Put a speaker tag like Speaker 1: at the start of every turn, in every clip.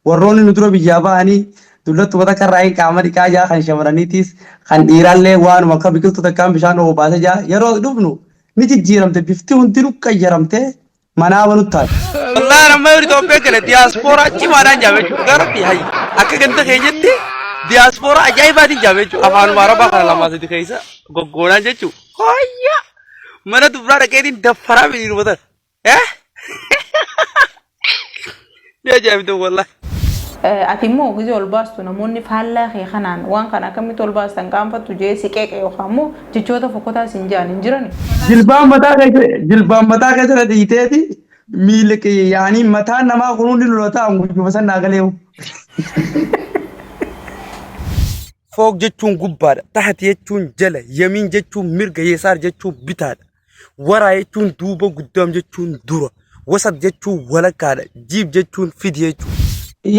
Speaker 1: Warroonni nu dura biyyaa ba'anii dullattuma takka irraa hin qaama dhiqaa jaa kan shamaraniitiis kan dhiiraallee waanuma akka biqiltuu takkaan bishaan obaase jaa yeroo dhufnu ni jijjiiramte bifti hundinuu qayyaramte manaaba nutti taate.
Speaker 2: Wallaahi amma yeroo Itoophiyaa gale diyaaspooraa cimaadhaan jaame jechuudha. Dhugaa rabbi hayyi akka ganda keenyatti diyaaspooraa ajaa'ibaatiin jaame jechuudha. Afaanuma Arabaa kana lamaa sadi keessa goggoonaan jechuudha. Hoyya! Mana dubraa dhaqeetiin daffaraa miti tan. Eh? Ni ajaa'ibdu wallaahi.
Speaker 3: Ati immoo gizee ol baastu namoonni faallaa kee kanaan waan kana akkamitti ol baastan qaanfattu jee si qeeqe yookaan immoo jechoota fokkotaa siin ja'an hin jirani.
Speaker 1: Jilbaan mataa keessa jilbaan mataa keessa na dhiiteeti miila kiyya yaanii mataan namaa kun hundi lola ta'an guyyuma san naa galeewu.
Speaker 2: Foog jechuun gubbaadha. Tahati jechuun jala. Yamiin jechuun mirga. Yesaar jechuun bitaadha. Waraa jechuun duuba guddaam jechuun dura. Wasat jechuun walakkaadha. Jiib jechuun fidi jechuudha.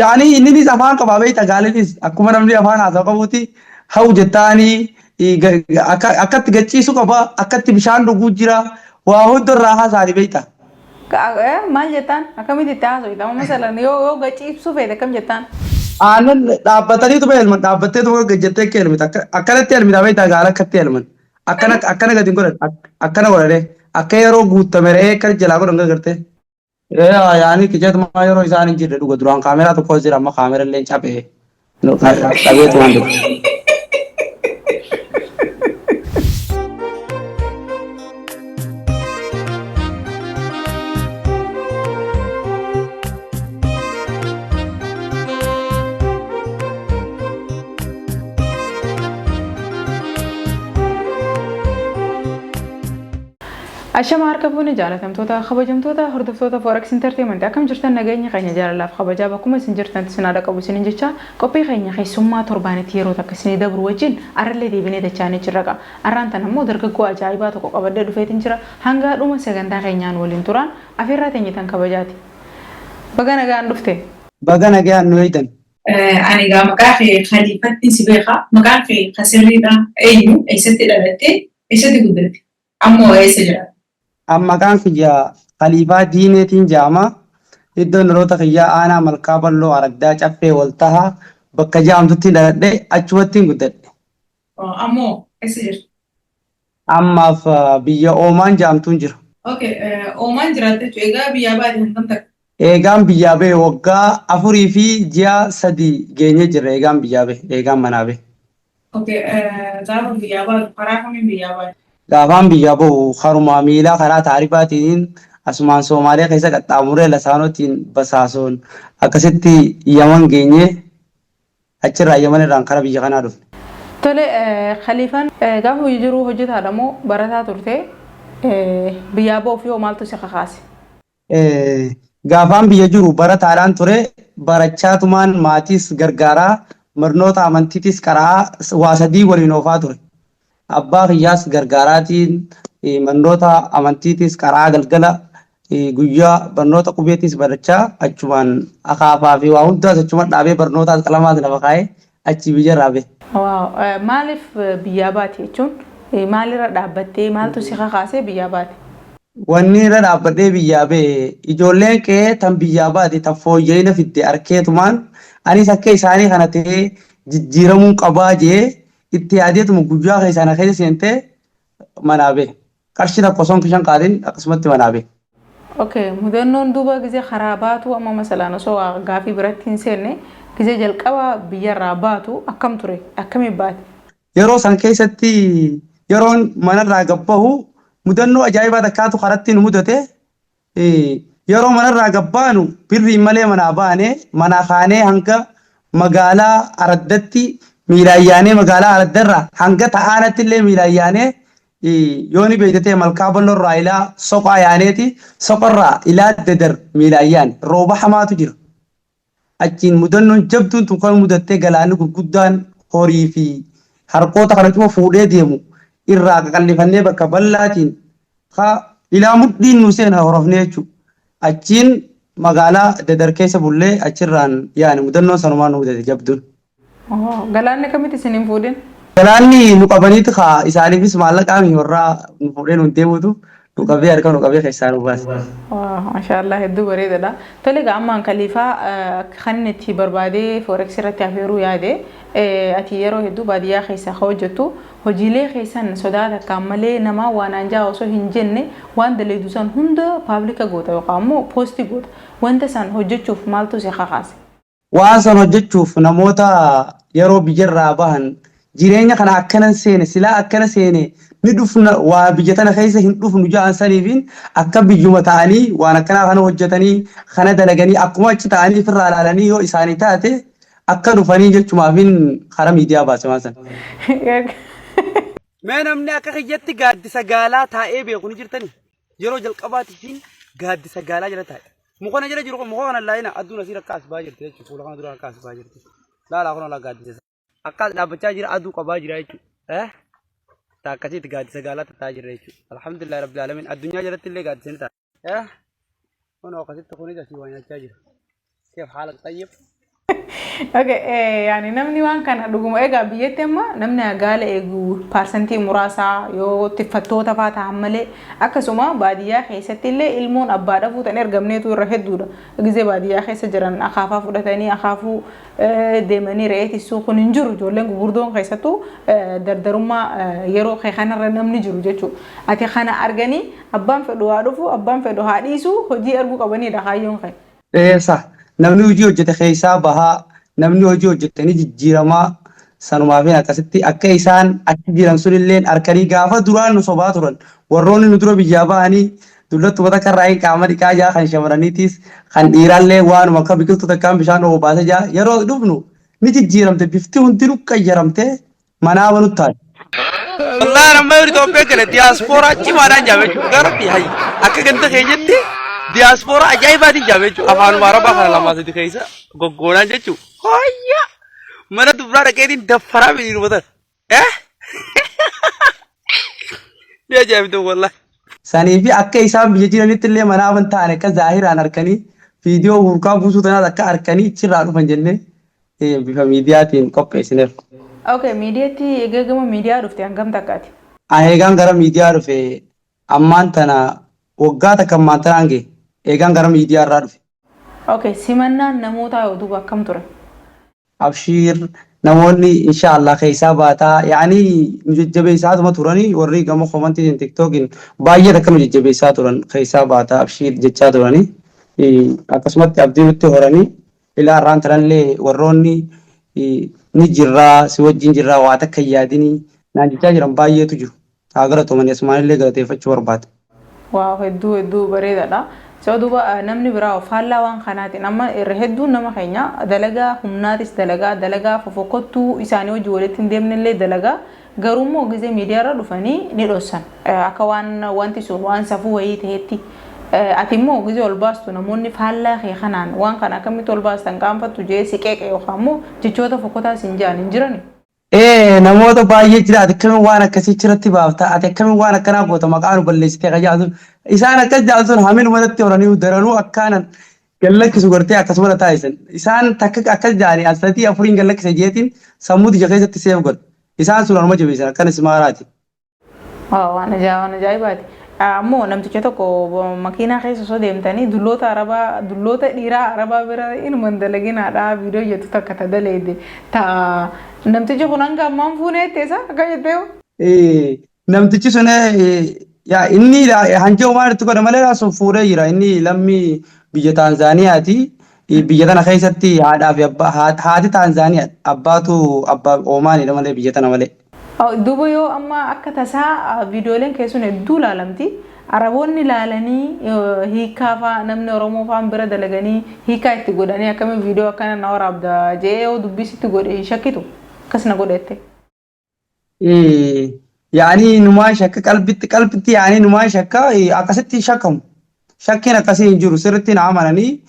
Speaker 1: Yaani inninis afaan qaba beekta gaalinis akkuma namni afaan haasawu qabuuti ha'u jettaanii akkatti gachiisu qaba akkatti bishaan dhuguu jira waa hunda irraa haasaani beekta.
Speaker 3: Maal jettaan akkamitti itti haasofta amma masalan yoo yoo gachiibsuu feete akkam jettaan.
Speaker 1: Aannan dhaabbataniitu bee elman dhaabbatteetu gajjattee akka elmita akkanatti elmita beektaa gaala akkatti elman. Akkana akkana gadi hin godhan akkana godhane akka yeroo guuttame re'ee akkana jalaa godhan gartee. Yaani kijeetuma yeroo isaan hin jirre dhuga duraan kaameraa tokko jira amma kaameraa illee cabee dhabeetu waan dhuga.
Speaker 3: Ashama harka fuune jaalatamtoota kabajamtoota hordoftoota Forex Entertainment akkam jirtan nageenya keenya jaalalaaf kabajaa bakkuma isin jirtanitti isin haadha qabu isinin jecha qophii keenya keessummaa torbaanitti yeroo takka isinii dabru wajjin arrallee deebinee dachaanii jirra qa arraan tan ammoo dargaggoo ajaa'ibaa tokko qabadhee dhufeetin jira hanga dhuma sagantaa keenyaan waliin turaan afeerraa teenya tan kabajaati. Baga nagaan dhufte.
Speaker 1: Baga nagaan nu eegdan.
Speaker 4: Ani egaa maqaa kee Khaliifattiin si beeka. Maqaan kee ka sirriidha eenyu? Eessatti dhalatte? Eessatti guddatte? Ammoo eessa jiraatta?
Speaker 1: An maqaan kiyya Khaliifaa Diineetiin ja'ama. Iddoon dhaloota kiyyaa aanaa Malkaa Bal'oo Araddaa Caffee Waltahaa bakka ja'amtuttiin dhaladhe achumattiin guddadhe.
Speaker 4: Ammoo eessa jirta?
Speaker 1: Ammaaf biyya Oomaan ja'amtuun jira.
Speaker 4: Okay, Oomaan jiraatta jechuudha. Egaa biyyaa baate hangam takka?
Speaker 1: Eegaan biyyaa bahe waggaa afurii fi ji'a sadi geenye jirra eegaan biyyaa bahe eegaan manaa bahe.
Speaker 4: Okay, gaafa biyyaa baatu karaa kamiin biyyaa baate?
Speaker 1: Gaafaan biyyaa bahu karumaa miilaa karaa taarifaatiin asumaan Soomaalee keessa qaxxaamuree Lasaanootiin Basaasoon akkasitti Yaman geenye achirraa Yaman irraan kara biyya kanaa dhufne.
Speaker 3: Tole Khaliifaan gaafa biyya jiruu hojjetaadha moo barataa turte? Biyyaa bahuuf yoo maaltu si kakaase?
Speaker 1: Gaafaan biyya jiru barataadhaan ture. Barachaatumaan maatiis gargaaraa, barnoota amantiitis qara'aa waa sadii waliin oofaa ture. Abbaa kiyyaas gargaaraatiin barnoota amantiitis qara'aa galgala guyyaa barnoota qubeetiis barachaa achumaan akaafaa fi waa hundaas achuma dhaabee barnootaas qalamaas lafa kaa'ee achii biyyarraa bahe.
Speaker 3: Waaw maaliif biyyaa baate jechuun maalirra dhaabbattee maaltu si kakaasee biyyaa baate?
Speaker 1: Wanni irra dhaabbadhee biyyaa bahe ijoolleen qe'ee tan biyyaa baate tan fooyya'ina fidde arkeetumaan anis akka isaanii kana ta'ee jijjiiramuun qabaa jee itti yaadeetuma guyyaa keessaa na keessa seentee manaa bahe. Qarshii tokko osoo hin kishan qaadin akkasumatti manaa bahe.
Speaker 3: Okay, mudannoon duuba gizee karaa baatu amma masalaan osoo gaafii biratti hin seenne gizee jalqaba biyyarraa baatu akkam ture? Akkamiin baate?
Speaker 1: Yeroo san keessatti yeroon manarraa gad bahu mudannoo ajaa'ibaa takkaatu karatti nu mudate. Yeroo manarraa gad baanu birriin malee manaa baane manaa kaanee hanga magaalaa Araddatti miilaan yaanee magaalaa Araddarraa hanga Ta'aanatti illee miilaan yaanee yoo ni beekte ta'e Malkaa Balloorraa ilaa Soqaa yaaneeti Soqarraa ilaa Dadar miilaan yaane rooba hamaatu jira. Achiin mudannoon jabduun tun kan mudattee galaanni gurguddaan horii fi harqoota kana cufa fuudhee deemu irraa qaqallifannee bakka bal'aatiin ka ilaa mudhiin nu seena horofnee jechuudha. Achiin magaalaa Dadar keessa bullee achirraan yaane mudannoon sanumaan nu mudate jabduun.
Speaker 3: Oh, galaanni akkamitti isin hin fuudhin?
Speaker 1: Galaanni nu qabaniiti kaa isaaniifis maallaqaa mi warraa nu fuudhee nu deemutu Nu qabee harka nu qabee keessaa nu baase.
Speaker 3: Waa maashaallah, hedduu bareedaadha. Tole egaa, ammaan Kaliifaa kan inni itti barbaadee Forex irratti afeeruu yaade, ati yeroo hedduu baadiyyaa keessa ka hojjettu, hojiilee keessan sodaa takkaan malee namaa waan anjaa osoo hin jenne waan daleedu san hunda public goota yookaan immoo post goota. Wanta san hojjechuuf maaltu si kakaase?
Speaker 1: Waan san hojjechuuf namoota yeroo biyyarraa bahan jireenya kana akkanan seene, silaa akkana seene ni dhufna, waa biyya tana keessa hin dhufnu ja'an saniifin akka biyyuma ta'anii waan akkanaa kana hojjetanii kana dalaganii akkuma achi ta'anii ofirraa ilaalanii yoo isaanii taate akka dhufanii jechumaafin karaa miidiyaa baase waan san.
Speaker 2: Mee namni akka kiyyatti gaaddisa gaalaa taa'ee beeku ni jirtani? Yeroo jalqabaatiif gaaddisa gaalaa jala taa'e. Muka kana jala jiru kun muka kana laayina aduun asii akka as ba'aa jirti jechuudha. Fuula kana dura akka as ba'aa jirti. Laalaa kun olaa gaaddisa. Akka as dhaabbachaa jira, aduu qabaa jira jechuudha. Eh? Ta akkasitti gaaddisa gaalaa taa'aa jirra jechuudha. Alhamdulillah rabbil alamin, addunyaa jalatti illee gaaddisa ni ta'a. Eh? Kun akkasitti kunis asii waa nyaachaa jira. Keef haala xayyib.
Speaker 3: Okay, yaani namni waan kana dhuguma egaa biyyatti amma namni gaala eegu paarsantii muraasaa yoo tiffattoota faa ta'an malee, akkasuma baadiyyaa keessatti illee ilmoon abbaa dhabuu tan ergamneetu irra hedduudha. Gizee baadiyyaa keessa jiran akaafaa fudhatanii akaafuu deemanii re'ee tissuu kun hin jiru. Ijoolleen gurguddoon keessattuu dardarummaa yeroo kee kanarra namni jiru jechuudha. Ati kana arganii abbaan fedhu haa dhufu, abbaan fedhu haa dhiisu, hojii arguu qabanidha kaayyoon kee.
Speaker 1: Eessa namni hojii hojjete keessaa bahaa, namni hojii hojjete ni jijjiiramaa, sanumaafin akkasitti akka isaan achi jiran sunilleen harkanii gaafa duraan nu sobaa turan, warroonni nu dura biyyaa bahanii dullattuma takka irraa hin qaama dhiqaa jaa, kan shamarraniitis kan dhiiraallee waanuma akka biqiltuu takkaan bishaan dhoowwu baase jaa, yeroo dhufnu ni jijjiiramte, bifti hundinuu qayyaramte, manaa banutti taate.
Speaker 2: Wallaahi amma yeroo Itoophiyaa gale diyaaspooraa cimaadhaan jaame jechuudha. Dhugaa rabbi hayyi. Akka ganda keenyatti diyaaspooraa ajaa'ibaatiin jaame jechuudha. Afaanuma Arabaa kana lamaa sadi keessa goggoonaan jechuudha. Hoyya! Mana dubraa dhaqeetiin daffaraa miti Eh? Ni ajaa'ibdu wallaahi.
Speaker 1: Sanii fi akka isaan biyya jiranitti illee manaa ban ta'an akka zaahiraan harkanii viidiyoo hurkaa buusuu tanaas akka harkanii achirraa dhufan jennee bifa miidiyaatiin qopheessineef.
Speaker 3: Okay, miidiyaatti egaa gama miidiyaa dhufte hangam takkaati?
Speaker 1: Ani eegaan gara miidiyaa dhufe ammaan tana waggaa takka ammaan tanaan gahe eegaan gara miidiyaa irraa dhufe.
Speaker 3: Okay, simannaan namootaa yoo duuba akkam ture?
Speaker 1: Abshiir, namoonni inshaallah keessaa baataa yaani nu jajjabeessaatuma turanii, warri gama komantiin TikTokiin baay'ee takka nu jajjabeessaa turan, keessaa baataa abshiir jechaa turanii, akkasumatti abdii nutti horanii, ilaa irraan tanallee warroonni ni jirraa, si wajjin jirraa, waa takka hin yaadinii naan jechaa jiran baay'eetu jiru. Haa galatoomanii, asumaanillee galateeffachuu barbaada.
Speaker 3: Waaw, hedduu hedduu bareedaadha. So duuba namni biraa faallaa waan kanaatiin amma irra hedduun nama keenya dalagaa humnaatis dalagaa, dalagaa fofokkottuu isaanii hojii walitti hin deemnellee dalagaa, garuu immoo gizee miidiyaarra dhufanii ni dhossan akka waan wanti sun waan safuu wayii ta'etti. Ati immoo gizee ol baastu namoonni faallaa kee kanaan waan kana akkamitti ol baastan, qaanfattu jee si qeeqe yookaan immoo jechoota fokkotaa siin jedhan hin jirani?
Speaker 1: Ee, namoota baay'ee jira, ati akkamiin waan akkasii achirratti baafta, ati akkamiin waan akkanaa goota, maqaa nu balleessitee kan jedhan sun, isaan akkas jedhan sun hamiluma irratti horanii daranuu akkaanan gallakkisu gartee akkasuma na taasisan. Isaan takka akkas jedhanii as sadii afuriin gallakkisa jeetiin sammuu tiyya keessatti seef godha. Isaan sun anuma jabeessan akkana simaaraati.
Speaker 3: Waan waan ajaa'ibaati. Ammoo namticha tokko makiinaa keessa osoo deemtanii dulloota arabaa, dulloota dhiiraa arabaa bira inuma hin dalaginaadha viidiyoo jettu takka ta daleede, ta namtichi kun hanga ammaan fuunee isa akka jettee.
Speaker 1: Namtichi sun yaa inni hanjoo maal itti godhe malee sun fuudhee jira. Inni lammii biyya Taanzaaniyaati. Biyya tana keessatti haadhaa fi abbaa, haati Taanzaaniyaa, abbaatu abbaa Oomaanidha malee biyya tana malee.
Speaker 3: Duuba yoo amma akka tasaa viidiyooleen keessun hedduu ilaalamti. Araboonni ilaalanii hiikaa faa namni Oromoo faan bira dalaganii hiikaa itti godhanii akkamiin viidiyoo akkana na waraabda jee yoo dubbisitti godhe hin shakkitu akkas na godhette?
Speaker 1: Yaani numaan shakka, qalbitti qalbitti yaani numaan shakka, akkasitti shakkamu. Shakkiin akkasii hin jiru, sirriitti na amananii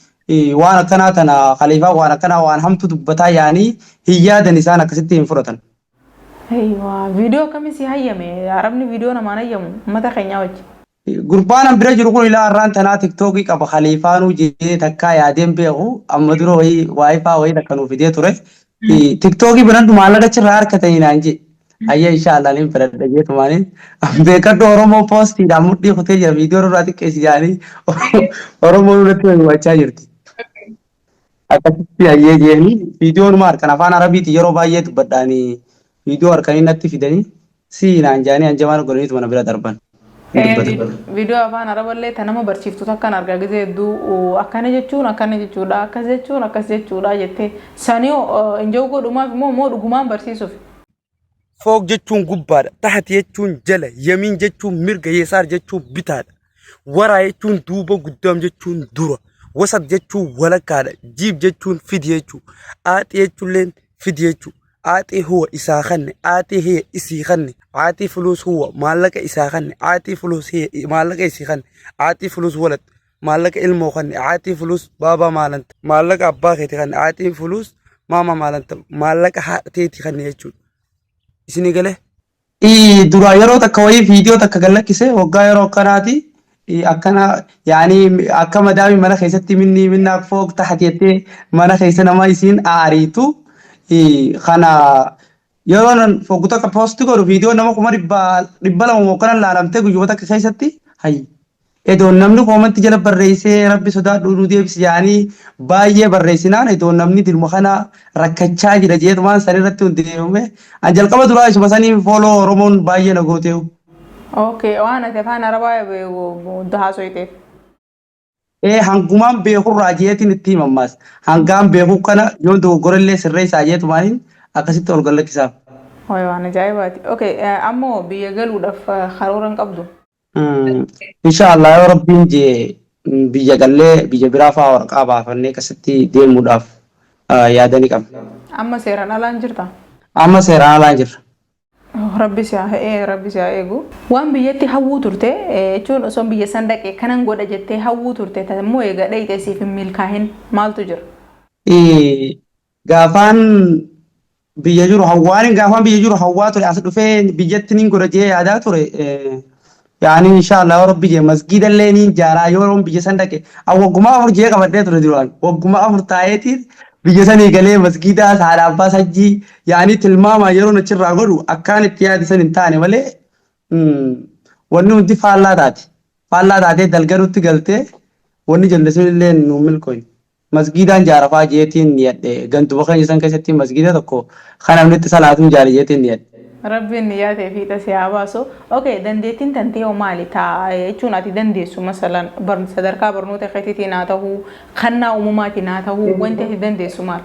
Speaker 1: waan akkanaa tana khaliifaa waan akkanaa waan hamtu dubbataa yaanii hin yaadan, isaan akkasitti hin fudhatan.
Speaker 3: Eeywa, viidiyoo akkamii si hayyame? Arabni viidiyoo namaan hayyamu uummata keenyaa wajji.
Speaker 1: Gurbaan an bira jiru kun ilaa har'aan tanaa TikTokii qaba, khaliifaanuu jee takkaa yaadeen beeku, amma dura wayii waayifaa wayii takka nuu fidee ture. TikTokii banadhu, maallaqa achirraa harkatanii naan jee. Hayyee inshaallah niin filadha jeetumaaniin beekadhu Oromoo poostiidhaan mudhii kutee jira viidiyoo nurraa xiqqeessi jedhanii Oromoo nurratti himachaa jirti. Akkasitti hayyee jeeni viidiyoonuma harkan afaan Arabiiti yeroo baay'ee dubbadhaanii viidiyoo harkanii natti fidanii sii naan jedhanii hanjamaan godhaniitu mana bira darban. Dubbatan.
Speaker 3: Viidiyoo afaan Araballee ta nama barsiiftu takkan argaa gizee hedduu akkana jechuun akkana jechuudha akkas jechuun akkas jechuudha jettee sanii injoo godhumaaf immoo moo dhugumaan barsiisuuf.
Speaker 2: Fooq jechuun gubbaadha. Tahati jechuun jala. Yamiin jechuun mirga. Yesaar jechuun bitaadha. Waraa jechuun duuba. Guddaam jechuun dura. Wasat jechuun walakkaadha. Jiib jechuun fidi jechuu. Aaxii jechuulleen fidi jechuu. Aaxii huwa isaa kanne. Aaxii hiya isii kanne. Aaxii fuluus huwa maallaqa isaa kanne. Aaxii fuluus hiya maallaqa isii kanne. Aaxii fuluus walad maallaqa ilmoo kanne. Aaxii fuluus baabaa maalanta maallaqa abbaa keeti kanne. Aaxii fuluus maama maalanta maallaqa haadha teeti kanne jechuudha. Isinii galee?
Speaker 1: Dura yeroo takka wayii viidiyoo takka gad lakkise waggaa yeroo akkanaati akkana yaani akka madaamii mana keessatti minni minnaa fooq tahat jettee mana keessa nama isiin aariitu kana yeroo nan foggu takka poosti godhu viidiyoo nama 200,000 moo akkana laalamtee guyyuma takka keessatti hayyi Edoon namni koomanti jala barreessee rabbi sodaadhu nu deebisi jedhanii baay'ee barreessinaan edoon namni dilma kana rakkachaa jira jeetumaan san irratti hundeeffame an jalqaba duraa isuma saniin fooloo Oromoon baay'ee na gooteewu.
Speaker 3: Okay, waan ati afaan Arabaa haasoyteef.
Speaker 1: Ee hangumaan beekurraa jeetiin itti himammaas hangaan beeku kana yoon dogoggorellee sirreessaa jeetumaaniin akkasitti ol gallakkisaaf.
Speaker 3: Wayi waan ajaa'ibaati. Okay, ammoo biyya galuudhaaf karoora hin qabdu?
Speaker 1: Insha Allah yoo rabbiin jee biyya gallee biyya biraa fa'aa waraqaa baafannee akkasitti deemuudhaaf yaada ni qabna.
Speaker 3: Amma seeraan alaan jirta?
Speaker 1: Amma seeraan alaan jirra.
Speaker 3: Rabbi si haa rabbi si haa eegu. Waan biyyatti hawwuu turte jechuun osoo biyya san dhaqee kanan godha jettee hawwuu turte immoo eega dhayxe siif hin milkaahin maaltu jira?
Speaker 1: Gaafaan biyya jiru hawwaan gaafaan biyya jiru hawwaa ture as dhufee biyyatti nin godha jee yaadaa ture. Yaani inshallah yoo rabbi jee masgiida illee nin jaaraa yoo biyya san dhaqe wagguma 4 jee qabadhee ture duraan wagguma 4 taa'eetiin biyya sanii galee masgiidaa haadha abbaa sajjii yaani tilmaama yeroo achirraa godhu akkaan itti yaade san hin taane malee wanni hundi faallaa taate. Faallaa taatee dalganutti galtee wanni jenne sun illee nu milkooyne. Masgiidaan jaara faa jeetiin niyadhe. Ganduma keenya san keessatti masgiida tokko kan namni itti salaatuun jaara jeetiin niyadhe.
Speaker 3: Rabbiin niyyaa tee fiixa si haa baasu. Okay, dandeettiin tantee hoo maali? Ta jechuun ati dandeessu masalan sadarkaa barnoota keetiitiin haa ta'uu, kannaa uumamaatiin haa ta'uu, wanti ati dandeessu maal?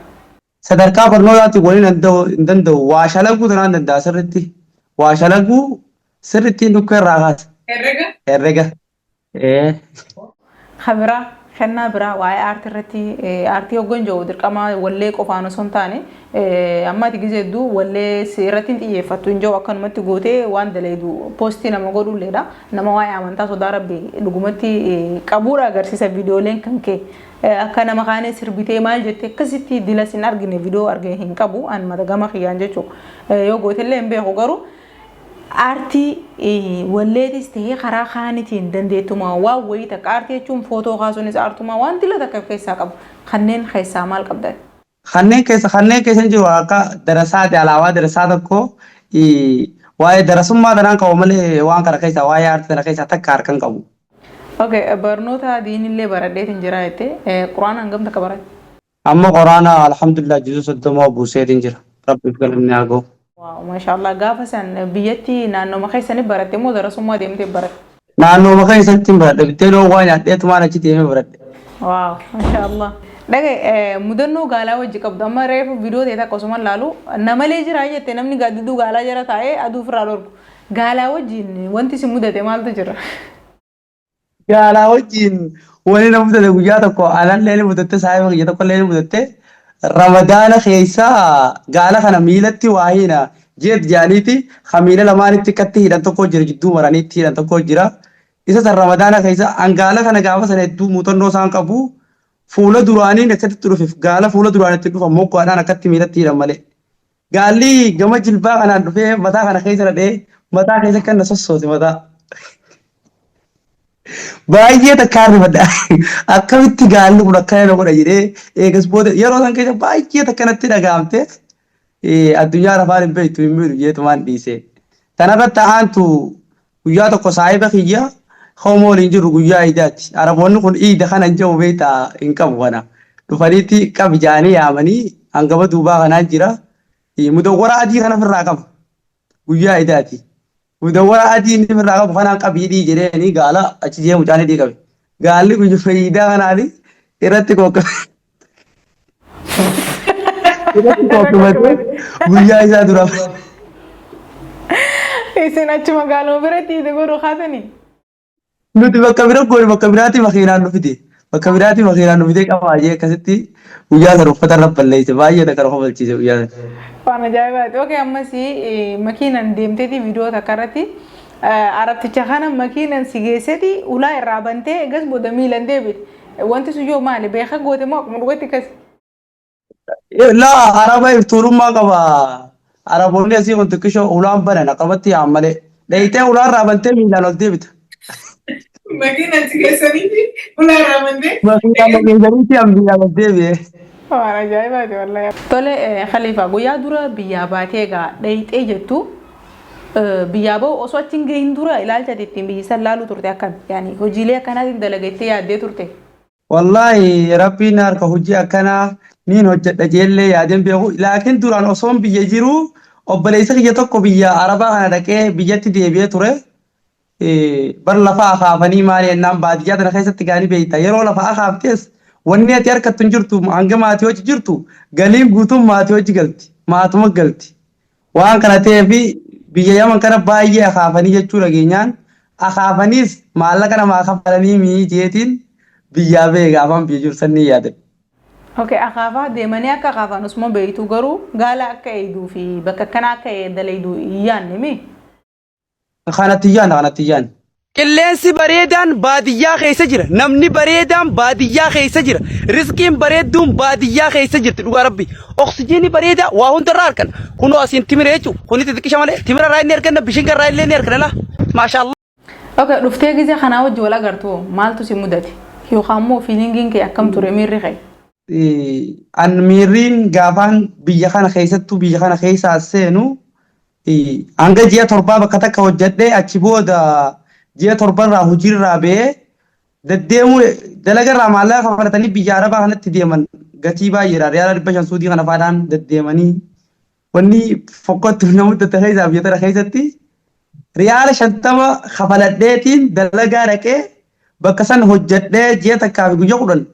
Speaker 1: Sadarkaa barnootaatiin waliin hin danda'u. Waa shalaguu tanaan danda'a sirritti. Waa shalaguu sirrittiin dhukkee irraa kaasa.
Speaker 4: Herrega?
Speaker 1: Herrega. Ee.
Speaker 3: Ka biraa, kennaa biraa waa'ee aartii irratti aartii hoggan jedhu dirqama wallee qofaan osoo hin taane amma ati gizee hedduu wallee si irratti hin xiyyeeffattu hin jiru akkanumatti gootee waan daleedu poostii nama godhulleedha. Nama waa'ee amantaa sodaa rabbi dhugumatti qabuudha agarsiisa viidiyooleen kan kee. Akka nama kaanee sirbitee maal jettee akkasitti dilas hin argine viidiyoo argine hin qabu an mata gama kiyyaan jechuudha. Yoo gootellee hin beeku garuu Aartii walleetis ta'ee karaa kaanitiin dandeettuma waan wayii takka aartii jechuun footoo kaasuunis aartuma waan dila takka of keessaa qaba. Kanneen keessaa maal qabda?
Speaker 1: Kanneen keessa hin jiru akka darasaati alaabaa darasaa tokko waa'ee darasummaa tanaan qabu malee waan kana keessaa waa'ee aartii tana keessaa takka harka hin qabu.
Speaker 3: Okay, barnoota diinillee baradheetiin jira jettee quraana hangam takka baratte?
Speaker 1: Amma quraana alhamdulillah juzuu 30 buuseetiin jira. Rabbiif galanni haa ga'u.
Speaker 3: Waaw, maashaallah gaafa san biyyatti naannoma keessanii baratte moo darasummaa deemtee baratte?
Speaker 1: Naannooma keessatti hin baradhe bittee loon nyaadheetumaan achi deemee baradhe.
Speaker 3: Waaw, maashaallah. Dhagaye mudannoo gaalaa wajji qabdu amma reefu viidiyoo ta'e takka osuma laalu namalee jira jette namni gaaddidduu gaalaa jala taa'ee aduu ofirraa dhorku. Gaalaa wajjin wanti si mudate maaltu jira?
Speaker 1: Gaalaa wajjin wani na mudate guyyaa tokko anallee ni mudatte saahiba kiyya tokkollee ni mudatte Ramadaana keessa gaala kana miilatti waa hiina jeet jaaniiti kan miila lamaanitti akkatti hidhan tokko jira jidduu maranii itti hidhan tokko jira. Isa san Ramadaana keessa an gaala kana gaafa sana hedduu muuxannoo isaan qabu fuula duraaniin akkatti dhufe gaala fuula duraan itti dhufan moggaadhaan akkatti miilatti hidhan malee. Gaalli gama jilbaa kanaan dhufee mataa kana keessa dhadhee mataa keessa kan na sossoose mataa. Baay'ee takkaan rifadha. Akkamitti gaalli kun akkana na godha jedhee eegas booda yeroo san keessa baay'ee takka natti dhaga'amte. Addunyaan afaan hin beektu hin miidhu jeetumaan dhiise. Tanarratti aantu guyyaa tokko saahiba kiyya hooma waliin jirru guyyaa iidaati. Araboonni kun iida kana hin jedhu beektaa hin qabu kana. Dhufaniitti qabi jedhanii yaamanii hangama duubaa kanaan jira. Mudawwara adii kana ofirraa qaba. Guyyaa iidaati. Mudawwara adii inni ofirraa qabu kanaan qabi hidhii jedheeni gaala achi jee mucaan hidhii qabe. Gaalli guyyaa iidaa kanaani irratti qoqqabe. Irratti qoqqabatee guyyaa isaa dura.
Speaker 3: Isin achi magaaluma biratti itti godhu kaatanii?
Speaker 1: Nuti bakka bira goone bakka biraatti makiinaan nu fide. Bakka biraatti makiinaan nu fidee qabaa jee akkasitti guyyaa sana uffata irra balleesse baay'ee takka na kofalchiise guyyaa sana.
Speaker 3: Waan ajaa'ibaati. Okay, ammas makiinan deemteeti viidiyoo takka irratti arabticha kana makiinan si geesseti ulaa irraa bantee egas booda miilan deebite. Wanti sun yoo maali? Beeka goote moo akkuma dhugatti akkas?
Speaker 1: Laa araba iftuulummaa qaba. Araboonni asii kun xiqqishoo ulaan banan akkamatti yaa'an malee. Dheeyitee ulaan irraa bantee miilaan ol deebita.
Speaker 4: Makiinaan si geessanii fi ulaa irraa bantee.
Speaker 1: Makiinaan na geessaniiti an miilaan ol deebi'e.
Speaker 3: Waan ajaa'ibaati wallahi. Tole Khalifa guyyaa dura biyyaa baatee egaa dheeyxee jettu biyyaa bahu osoo achi hin gahin dura ilaalcha ati ittiin biyyi san laaluu turte akkami? Yaani hojiilee akkanaatiin dalagattee yaaddee turte?
Speaker 1: Wallaahi Rabbiin na harka hojii akkanaa niin hojjedha jeellee yaadeen beeku. Laakiin duraan osoon biyya jiruu obboleessi kiyya tokko biyya Arabaa kana dhaqee biyyatti deebi'ee ture. Bar lafa akaafanii maali jennaan baadiyyaa tana keessatti gaanii beekta. Yeroo lafa akaaftes wanni ati harkattu hin jirtu hanga maatii hojii jirtu galiin guutuun maatii hojii galti. Maatuma galti. Waan kana ta'eef biyya Yaman kana baay'ee akaafanii jechuu dhageenyaan akaafaniis maallaqa namaa kafalanii mii jeetiin biyyaa ba'e gaafaan biyya jiru san ni yaadadha.
Speaker 3: Okay, akaafaa deemanii akka akaafan osuma beektu garuu gaala akka eegduu fi bakka akkanaa akka dalaydu hin yaadne mii?
Speaker 1: Kanatti hin yaadne kanatti hin yaadne.
Speaker 2: Qilleensi bareedaan baadiyyaa keessa jira. Namni bareedaan baadiyyaa keessa jira. Rizqiin bareedduun baadiyyaa keessa jirti dhugaa rabbi. Oksijiinii bareedaa waa hundarraa arganna. Kunoo asiin timira jechuun kuni xixiqqisha malee timira irraa inni arganna bishinga irraa illee ni arganna laa. Maashaallah.
Speaker 3: Okay, dhuftee gizee kanaa wajji wal agartu hoo maaltu si mudate? Yookaan immoo feelingiin kee akkam ture miirri kee?
Speaker 1: An miirriin gaafaan biyya kana keessattuu biyya kana keessa as seenu Hanga ji'a torbaa bakka takka hojjedhee achi booda ji'a torbarraa hojiirraa ba'ee deddeemuu dalagarraa maallaqa kafalatanii biyya Arabaa kanatti deeman gatii baay'eedha. Riyaala 500 suudii kana faadhaan deddeemanii wanni fokkottu na mudate keessaa biyya tana keessatti riyaala 50 kafaladheetiin dalagaa dhaqee bakka san hojjedhee ji'a takkaa fi guyya 10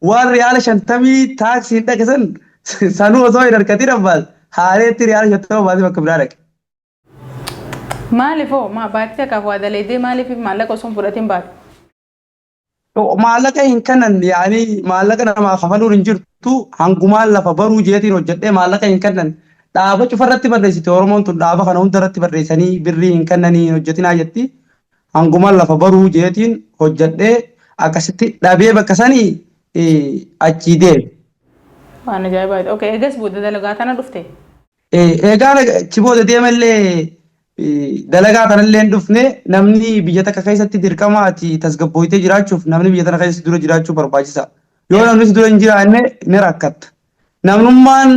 Speaker 1: Waan riyaala shantamii taaksiin dhaqe san sanuu osoo hin harkatin abbaas haareetti riyaala 50 baasee bakka biraa dhaqe.
Speaker 3: Maaliif hoo? Maa baatii takkaaf waa dalaydee maaliif maallaqa osoo hin fudhatin baate?
Speaker 1: Maallaqa hin kennan yaani maallaqa namaa kafaluun hin jirtu hangumaan lafa baruu jeetiin hojjedhee maallaqa hin kennan. Dhaaba cufa irratti barreessite Oromoon tun dhaaba kana hunda irratti barreessanii birrii hin kennanii hin hojjetinaa jetti. Hanguman lafa baruu jeetiin hojjadhee akkasitti dhabee bakka sanii achii deeme.
Speaker 3: Waan ajaa'ibaati. Okay, eegas booda dalagaa tana dhufte?
Speaker 1: Eegaan achi booda deemellee dalagaa tanallee hin dhufne namni biyya takka keessatti dirqama ati tasgabbooytee jiraachuuf namni biyya tana keessa dura jiraachuu barbaachisa. Yoo namni si dura hin jiraanne ni rakkatta. Namnummaan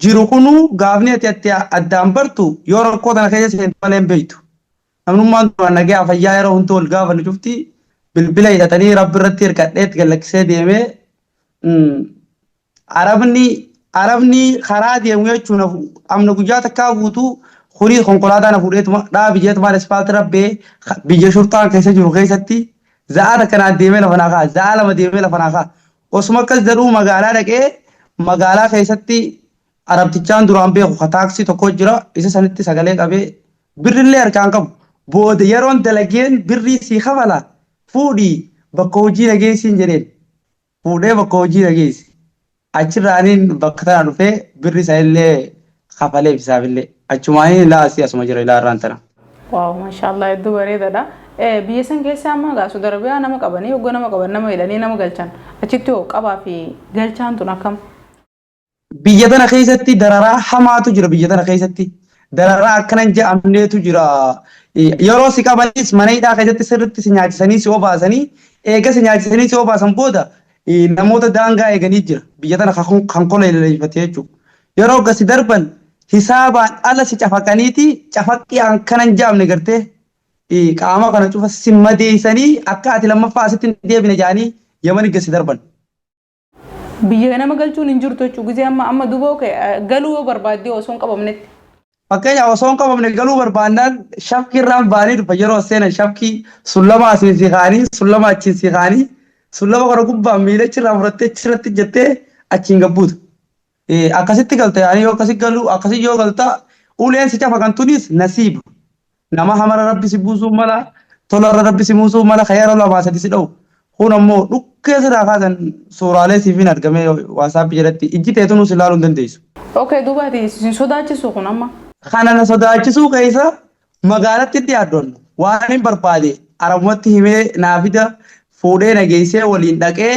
Speaker 1: jiru kunuu gaafni ati addaan bartu yoo rakkoo tana keessa seentu malee hin beektu. Namnummaan duraan nagayaa fayyaa yeroo hunda wal gaafannu cufti bilbila hidhatanii rabbi irratti hirkadheet gad lakkisee deemee arabni arabni karaa deemu jechuun amna guyyaa takkaa guutuu kunis konkolaataa na fuudheetuma dhaabi jeetumaan ispaalti rabbee biyya shurxaan keessa jiru keessatti za'aa takka naan deemee lafa naa ka'a za'aa lama deemee lafa naa ka'a osuma akkas jedhuu magaalaa dhaqee magaalaa keessatti arabtichaan duraan beeku ka taaksii tokko jira isa sanitti sagalee qabee Birrillee harkaa hin qabu. Booda yeroon dalageen birrii sii kafala fuudhii bakka hojii na geessiin jedheen. Fuudhee bakka hojii na geesse. Achirraaniin bakka tana dhufee birri sanillee kafaleef isaafillee. Achumaaniin ilaa asii asuma jira ilaa irraan tana.
Speaker 3: Waaw mashallah hedduu bareedaadha. Biyya san keessa amma egaa Saudi Arabiyaa nama qabanii hoggoo nama qaban nama hidhanii nama galchan achitti hoo qabaa fi galchaan tun akkam?
Speaker 1: Biyya tana keessatti dararaa hamaatu jira biyya tana keessatti. Dararaa akkana hin jedhamneetu jira. Yeroo si qabanis mana hidhaa keessatti sirriitti si nyaachisanii si obaasanii eega si nyaachisanii si obaasan booda namoota daangaa eeganii jira. Biyya tana kan koleelleeffate jechuudha. Yeroo gasi darban Hisaabaan ala si cafaqaniiti cafaqqii akkana hin jaamne gartee qaama kana cufa si madeessanii akka ati lammaffaa asitti hin deebine jaanii Yamani gad si darban.
Speaker 3: Biyya nama galchuun hin jirtu jechuudha. Gizee amma amma duuba okay, galuu yoo barbaaddee osoo hin qabamnetti.
Speaker 1: Fakkeenyaaf osoo hin qabamne galuu barbaannaan shafkii irraan ba'anii dhufa yeroo seenan shafkii sullama asiin si kaa'anii sullama achiin si kaa'anii sullama kana gubbaan miila achirraa fudhattee achirratti jettee achiin gabbuuta. Akkasitti galta yaani yoo akkasi galu akkasi yoo galta uleen si cafaqan tunis nasiiba. Nama hamara rabbi si buusuu mala tola irra rabbi si buusuu mala ka yeroo lamaa sadi si dha'u. Kun ammoo dhukkee sirraa kaasan suuraalee siif hin argamee WhatsApp jalatti ijji teetunuu si ilaaluu hin dandeessu.
Speaker 3: Okay, duuba ati sin sodaachisu kun amma.
Speaker 1: Kana na sodaachisuu keessa magaalatti dhiyaaddoon waan hin barbaade arabumatti himee naa fida fuudhee na geessee waliin dhaqee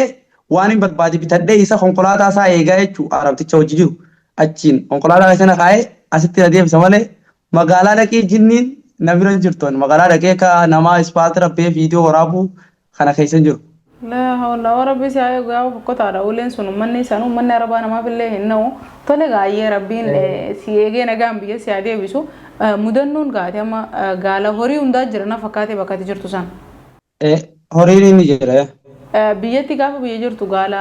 Speaker 1: waan hin barbaade bitadhee isa konkolaataa isaa eegaa jechuu arabticha hojii jiru achiin konkolaataa keessa na kaa'ee asitti na deebisa malee magaalaa dhaqee jinniin na bira hin jirtu magaalaa dhaqee akka namaa ispaaltii rabbee viidiyoo waraabuu kana keessa hin jiru.
Speaker 3: Laa hawla wa rabbi si haa eegu yaa fokkotaadha uleen sun ummanni isaanii ummanni arabaa namaaf illee hin na'u tole gaayyee rabbiin si eegee nagaan biyya si haa deebisu mudannoon gaate amma gaala horii hundaa jira na fakkaate bakka ati jirtu san.
Speaker 1: Horiin inni jira.
Speaker 3: Biyyatti gaafa biyya jirtu gaala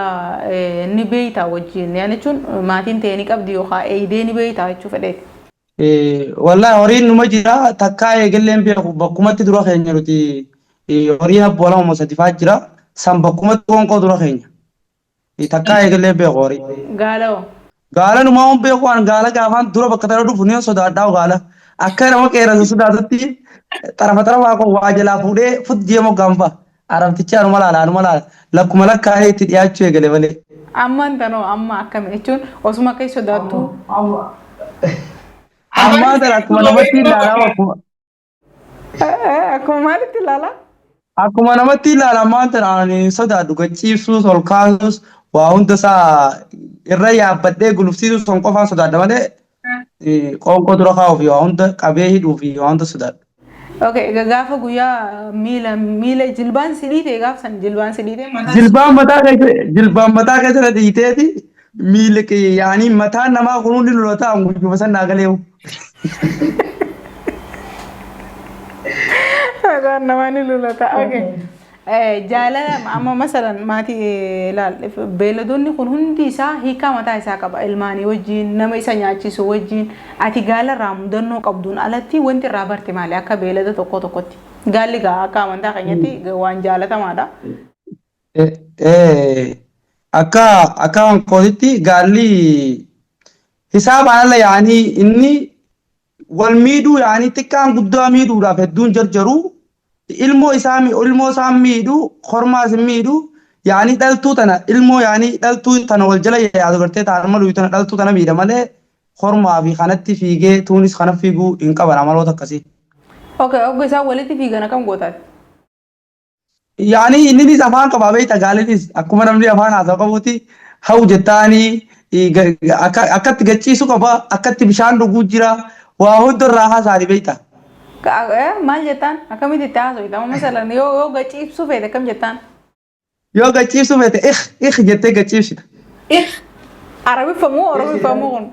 Speaker 3: ni beeytaa wajjin yani jechuun maatiin ta'e ni qabdi yookaan eeydee ni beeytaa jechuu fedheeti.
Speaker 1: Wallahi horiin numa jira takkaa eegallee hin beeku bakkumatti dura keenya nuti horiin abboo lama moo sadi fa'aa jira san bakkumatti qoonqoo dura keenya takkaa eegallee hin beeku horii.
Speaker 3: Gaala hoo?
Speaker 1: Gaala numaa hin beeku waan gaala gaafaan dura bakka tana dhufu ni sodaadhaa gaala akka nama qeerransa sodaatutti xarafa xarafaa koo waa jalaa fuudhee fut jee moggaan ba'a. Arabtichi anuma laala anuma laala lakkuma lakkaa'ee itti dhiyaachuu eegale malee.
Speaker 3: Ammaan tanoo amma akkami jechuun osuma akka sodaattu.
Speaker 1: Ammaa tana akkuma namatti ilaalaa akkuma
Speaker 3: Akkuma maalitti ilaalaa?
Speaker 1: Akkuma namatti ilaala ammaan tana ani hin sodaadhu gachiibsuus ol kaasuus waa hunda isaa irra yaabbadhee gulufsiisuus son qofaan sodaadha malee qoonqoo dura kaa'uu fi waa hunda qabee hidhuu fi waa hunda sodaadha.
Speaker 3: Okay, gaafa guyyaa miila miila jilbaan si dhiite gaaf san jilbaan si dhiite mataan
Speaker 1: Jilbaan mataa keessa jilbaan mataa keessa na dhiiteeti miilli kiyya yaanii mataan namaa kun hundi lolataa guyyuma san naa galeewu.
Speaker 3: Mataan namaa ni lolata. Okay. Jaalala amma masalan maatii laal beeyladoonni kun hundi isaa hiikaa mataa isaa qaba ilmaanii wajjin nama isa nyaachisu wajjin ati gaala irraa mudannoo qabduun alatti wanti irraa barte maali akka beeylada tokko tokkotti gaalli gaa akka amantaa keenyatti waan jaalatamaadha.
Speaker 1: Akka akka kootitti gaalli hisaabaan ala yaanii inni wal miidhuu yaanii xiqqaan guddaa miidhuudhaaf hedduun jarjaru ilmoo isaa ilmoo isaa miidhu kormaas hin miidhu yaanii dhaltuu tana ilmoo yaanii dhaltuu tana wal jala yaadu gartee taan malu tana dhaltuu tana miidha malee kormaa fi kanatti fiigee tuunis kana fiiguu hin qaban amaloota akkasii.
Speaker 3: Okay, ogga isaan walitti fiigan akkam gootaati?
Speaker 1: Yaani inninis afaan qaba beekta gaalinis akkuma namni afaan haasawu qabuuti ha'u jettaanii akkatti gachiisu qaba akkatti bishaan dhuguu jira waa hunda irraa haasaani beekta.
Speaker 3: Maal jettaan akkamitti itti haasofta amma masalan yoo yoo gachiibsuu feete akkam jettaan?
Speaker 1: Yoo gachiibsuu feete ik ik jettee gachiibsita.
Speaker 3: Ik Arabiffamoo Oromiffamoo kun?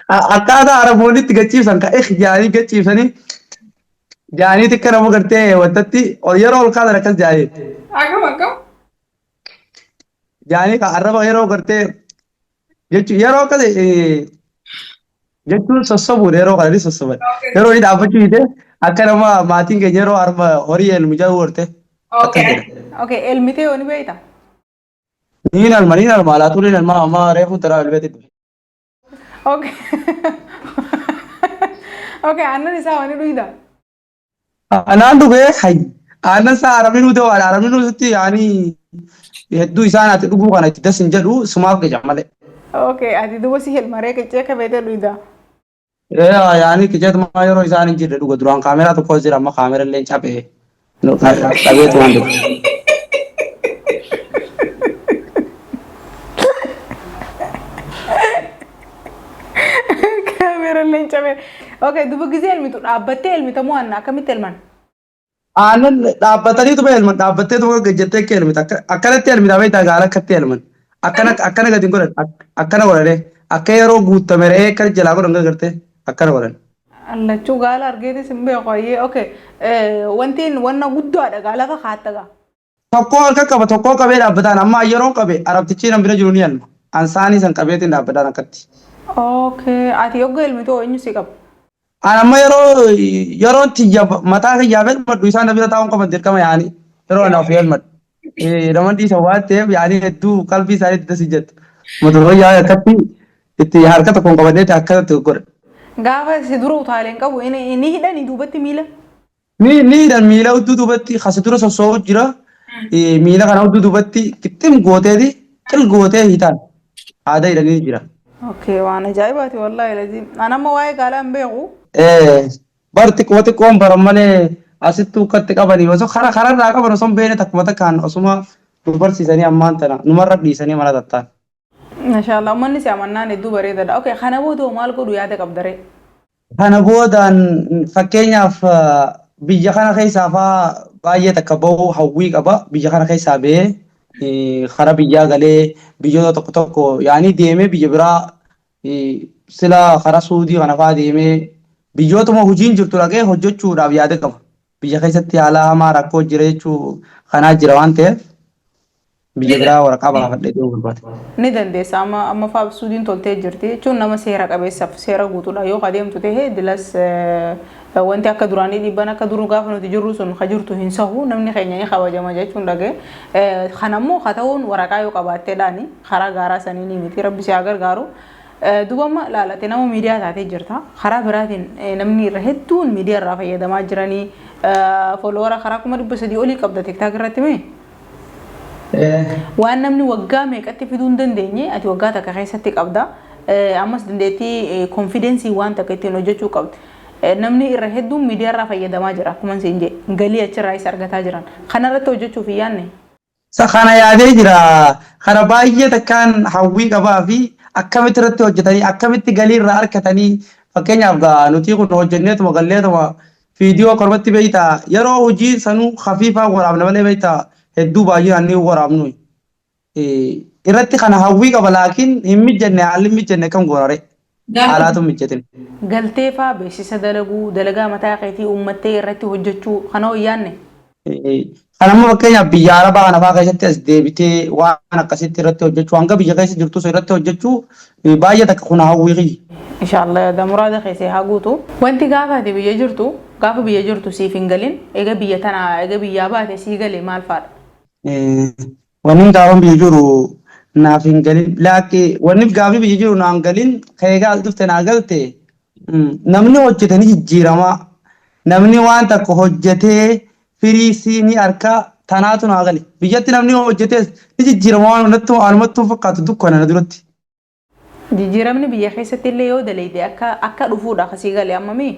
Speaker 1: Akkaataa Araboonni itti gachiibsan ka ik jaanii gachiibsanii jaanii xiqqa nama gartee wantatti yeroo ol kaasan akkas jaanii.
Speaker 4: Akkam akkam?
Speaker 1: Jaanii ka arraba yeroo gartee jechuun yeroo akkas jechuun sossobuudha yeroo kana ni sossoban. Yeroo inni dhaabbachuu dide akka nama maatiin keenya yeroo harma horii elmu jedhu gorte akkas jedha.
Speaker 3: Okay, elmitee yoo ni beekta?
Speaker 1: Niin alma niin alma alaatuu niin alma amma reefu taraa elmeeti dhufe.
Speaker 3: Okay. Okay, aannan isaa waan dhugda.
Speaker 1: Anaan dhugee hay aannan isaa arabni nuu ta'u arabni nuu sitti yaani hedduu isaan ati dhuguu kana itti das hin jedhu sumaaf geja malee.
Speaker 3: Okay, ati duuba si helmaree qicee akka feetee dhugda.
Speaker 1: Yaani qiceetumaa yeroo isaan hin jirre dhuga duraan kaameraa tokko jira amma kaameraa illee cabee qabeetu waan dhugu.
Speaker 3: Kaameera illee hin cabee. Okay, duuba gizee elmitu dhaabbattee elmita moo anna akkamitti elman?
Speaker 1: Aannan dhaabbataniituma elman dhaabbatteetuma gajjattee akka elmita akkanatti elmita beektaa gaara akkatti elman akkana akkana gadi hin godhan akkana godhane Akka yeroo guuttame re'ee akkana jalaa godhan gartee akkana godhan.
Speaker 3: Lachuu gaala argeetis hin beeku ayyee okay. Wanti wanna guddaadha gaa lafa kaatta gaa.
Speaker 1: Tokkoo harka qaba tokkoo qabee dhaabbataan amma yeroon qabe arabtichi nan bira jiru ni elma. Ansaanii san qabeetiin dhaabbataan akkatti.
Speaker 3: Okay ati yogga elmitu eenyu si qaba?
Speaker 1: An amma yeroo yeroon tiyya mataa kiyyaaf elmadhu isaan na bira taa'uun qaban dirqama yaanii yeroo ana ofii elmadhu. Nama dhiisan waan ta'eef yaanii hedduu qalbii isaanii itti si jettu. Motoroo yaa akkatti itti harka tokkoon qabadheeti akkatti godha.
Speaker 3: Gaafa si dura utaaleen qabu inni hidhanii duubatti miila.
Speaker 1: Ni ni hidhan miila hudduu duubatti kasi dura sossoo'u jira. Miila kana hudduu duubatti qixxim gooteeti qil gootee hiitaan aadaa hidhanii jira.
Speaker 3: Okay waan ajaa'ibaati wallaahi laziim. An amma waa'ee gaalaa hin beeku.
Speaker 1: Bar xiqquma xiqqoon baran malee asittuu akkatti qabanii osoo kara kararraa qaban osoo hin beekne takkuma takkaan osuma nu barsiisanii ammaan tana numarra dhiisanii mana tattaan.
Speaker 3: Mashallah uummanni si amannaan hedduu bareedaadha. Okay kana booda hoo maal godhu yaada qabda ree?
Speaker 1: Kana boodaan fakkeenyaaf biyya kana keessaa faa baay'ee takka bahuu hawwii qaba. Biyya kana keessaa bahee kara biyyaa galee biyyoota tokko tokko yaanii deemee biyya biraa sila kara Suudii kana faa deemee biyyootuma hojiin jirtu dhaqee hojjechuudhaaf yaada qaba. Biyya keessatti haala hamaa rakkoo jira jechuu kanaa jira waan ta'eef biyya biraa waraqaa baafadhee deemuu barbaada.
Speaker 3: Ni dandeessa amma amma faa Suudiin toltee jirti jechuun nama seera qabeessaaf seera guutuudha yoo adeemtu ta'e dilas wanti akka duraanii dhiibban akka duruu gaafa nuti jirru sun ka jirtu hin sahu namni keenya ni kabajama jechuun dhagee. Kanammoo ka ta'uun waraqaa yoo qabaatteedhaani karaa gaaraa sanii ni miti rabbi si haa gargaaru. Duuba amma laalate nama miidiyaa taatee jirta. Karaa biraatiin namni irra hedduun miidiyaa irraa fayyadamaa jiranii follower karaa 300,000 olii qabda TikTok irratti mee? Waan namni waggaa meeqatti fiduu hin dandeenye ati waggaa takka keessatti qabda. Ammas dandeettii confidence waan takka ittiin hojjechuu qabdi. Namni irra hedduun miidiyaa irraa fayyadamaa jira akkuma siin jedhe galii achirraa isa argataa jiran. Kanarratti hojjechuuf hin yaadne?
Speaker 1: Isa kana yaadee jira. Kana baay'ee takkaan hawwii qabaa fi akkamitti irratti hojjetanii akkamitti galii irraa argatanii fakkeenyaaf gaa nuti kun hojjenneetuma galleetuma viidiyoo akkanumatti beektaa yeroo hojii sanuu hafiifaa waraabna malee beektaa hedduu baay'inaan ni waraabnu. Irratti kana hawwii qaba laakiin hin mijanne haalli hin mijanne akkam goonare haalaatu hin mijatin.
Speaker 3: Galtee faa beeksisa dalaguu dalagaa mataa keetii uummattee irratti hojjechuu kana hoo hin yaadne?
Speaker 1: Kan amma fakkeenyaaf biyya Arabaa kana fa'aa keessatti as deebitee waan akkasitti irratti hojjechuu hanga biyya keessa jirtus irratti hojjechuu baay'ee takka kun hawwii kiyya.
Speaker 3: Inshallah yaada muraada kee si haa guutu. Wanti gaafa ati biyya jirtu gaafa biyya jirtu siif hin galin ega biyya tana ega biyyaa baate sii gale maal faadha?
Speaker 1: Wanni gaafa biyya jiru naaf hin galin laakki wanni gaafi biyya jiru naan galin keegaa as dhufte naa galte namni hojjete ni jijjiirama namni waan takka hojjetee firii sii ni arka tanaatu naa gale biyyatti namni hojjetees ni jijjiirama waan natti waanumatti hin fakkaatu dukkana na duratti.
Speaker 3: Jijjiiramni biyya keessatti illee yoo dalayde akka akka dhufuudha kasii gale amma mii?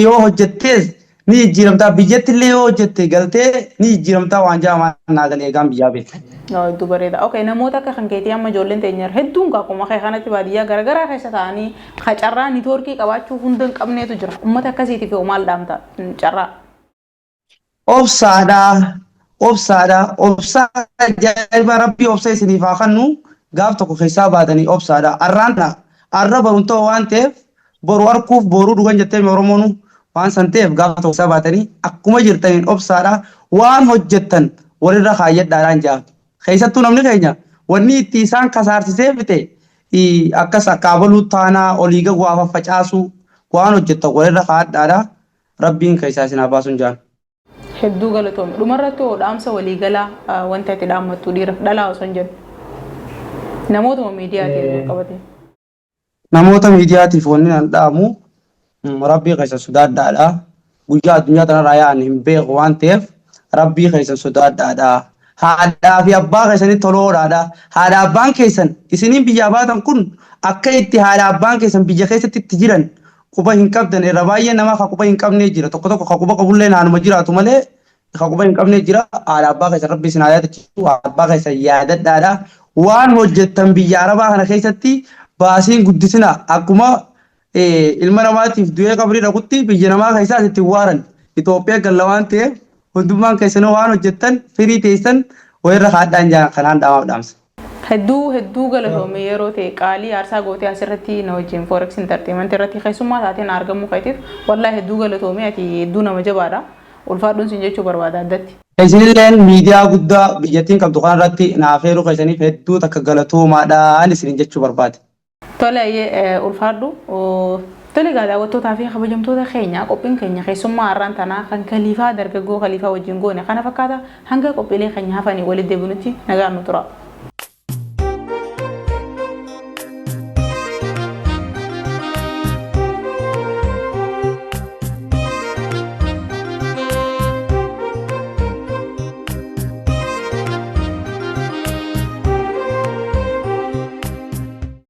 Speaker 1: Yoo hojjettees ni jijjiiramtaa biyyatti illee yoo hojjette galtee ni jijjiiramtaa waan jedhamaa naa galee eegaan biyyaa beeka.
Speaker 3: Hedduu bareeda. Okay, namoota akka kan keetii amma ijoolleen teenya hedduun akkuma kee kanatti baadiyyaa garaagaraa keessa taa'anii ka carraa network qabaachuu hunda hin qabneetu jira. Uummata akkasiitiif hoo maal dhaamta carraa?
Speaker 1: Obsaadha. Obsaadha. Obsaa ajaa'iba rabbii obsa isiniif haa kennu gaaf tokko keessaa baatanii obsaadha. Arraan tana arra baruun ta'u waan ta'eef boru arkuuf boruu dhugan jettee Oromoonu waan san ta'eef gaaf tokko keessaa baatanii akkuma jirtaniin obsaadha. Waan hojjettan walirra kaayyadhaadhaan jaa. Keessattuu namni keenya wanni itti isaan kasaarsisee fite akkas akka abaluu taanaa olii gad waa faffacaasuu waan hojjettan walirra kaa'adhaadha. Rabbiin keessaa isin haa baasuun jaan.
Speaker 3: Hedduu galatoomi. Dhumarratti hoo dhaamsa waliigalaa wanta itti dhaammattu dhiiraaf dhalaa osoo hin jennu. Namootuma miidiyaatiin wal qabate.
Speaker 1: Namoota miidiyaatiif wanni an dhaamu rabbii keessan sodaadhaadha. Guyyaa addunyaa tanarraa yaa'an hin beeku waan ta'eef rabbii keessan sodaadhaadha. Haadhaa fi abbaa keessanitti toloodhaadha. Haadha abbaan keessan isiniin biyyaa baatan kun akka itti haadha abbaan keessan biyya keessatti itti jiran quba hin qabdan irra baay'ee nama ka quba hin qabnee jira. Tokko tokko ka quba qabullee naanuma jiraatu malee ka quba hin qabnee jira. Haadha abbaa keessan rabbi isin haa yaadachiisu. Haadha abbaa keessan yaadadhaadha. Waan hojjettan biyya Arabaa kana keessatti baasiin guddisina akkuma ilma namaatiif du'ee qabrii dhaqutti biyya namaa keessaas itti waaran Itoophiyaa galla waan ta'eef hundummaan keessanuu waan hojjettan firii teessan wayirra kaadhaan jaan kanaan dhaamaaf dhaamsa.
Speaker 3: Hedduu hedduu galatoomii yeroo ta'e qaalii aarsaa gootee asirratti na wajjin Forex Entertainment irratti keessummaa taateen argamuu keetiif wallaahi hedduu galatoomii, ati hedduu nama jabaadha. Ulfaadhuun sin jechuu barbaada addatti.
Speaker 1: Isinilleen miidiyaa guddaa biyyattiin qabdu kanarratti naaf eeruu keessaniif hedduu takka galatoomaadhaan isinin jechuu barbaade.
Speaker 3: Tole, ulfaadhu. Tole egaa, daawwattootaa fi kabajamtoota keenya, qophiin keenya keessummaa har'aan tanaa kan Kaliifaa, dargaggoo Kaliifaa wajjin goone kana fakkaata. Hanga qophiilee keenya hafanii walitti deebinutti nagaan nu tura.